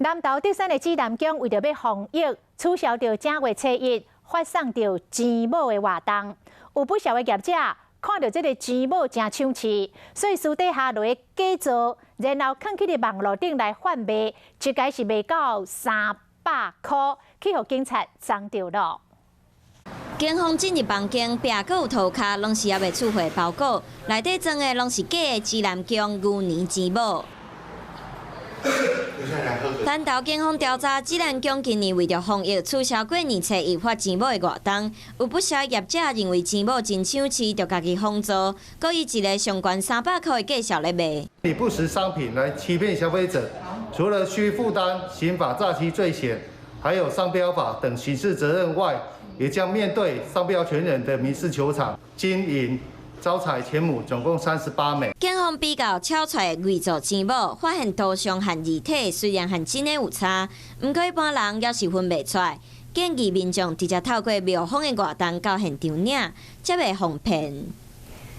南投竹山的紫南宮為著欲防疫，取消著正月初一發送著錢母的活動。有不少的業者看著這个錢母誠搶市，所以私底下落去假造，然後囥去佇網路頂來販賣，一概是賣到300箍，去予警察抓著囉。警方進入房間，壁閣有塗跤，攏是猶未出貨包裹，內底裝的攏是假的紫南宮牛年錢母。南投警方調查，紫南宮今年為著防疫，取消過年初一發錢母的活動，有不少業者認為錢母真搶市，就家己仿造，閣以一个上懸300箍的價數咧賣。以不實商品來欺騙消費者，除了需負擔刑法詐欺罪嫌，還有商標法等刑事責任外，也將面對商標權人的民事求償。金銀招財錢母總共38枚。警方比較抄出來偽造錢母，發現圖像和字體雖然和真的有差，毋過一般人猶是分袂出來。建議民眾直接透過廟方的活動到現場領，才袂予騙。